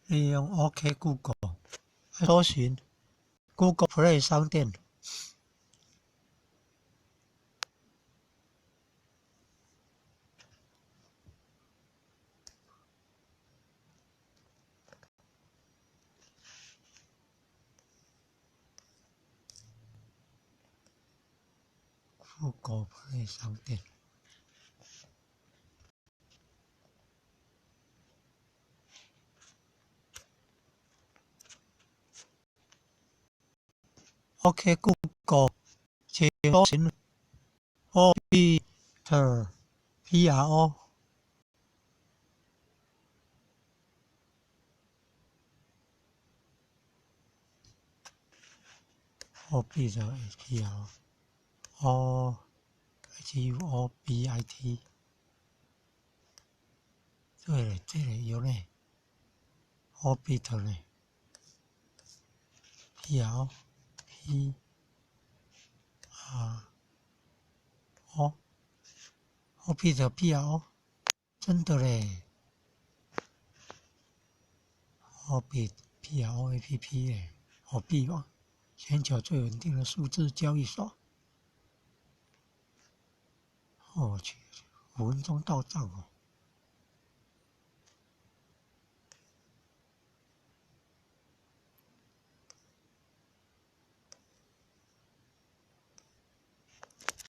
利用 OK Google 搜尋 Google Play 商店。Google Play 商店。OK Google，請搜尋 Orbit Pro。Orbit P R O H U O B I T，對，這个有呢，Orbit 呢，P R P R O Orbit P R O，真的嘞，Orbit P R O A P P 嘞，貨幣網，全球最穩定的數字交易所。我去，5分鐘到帳哦！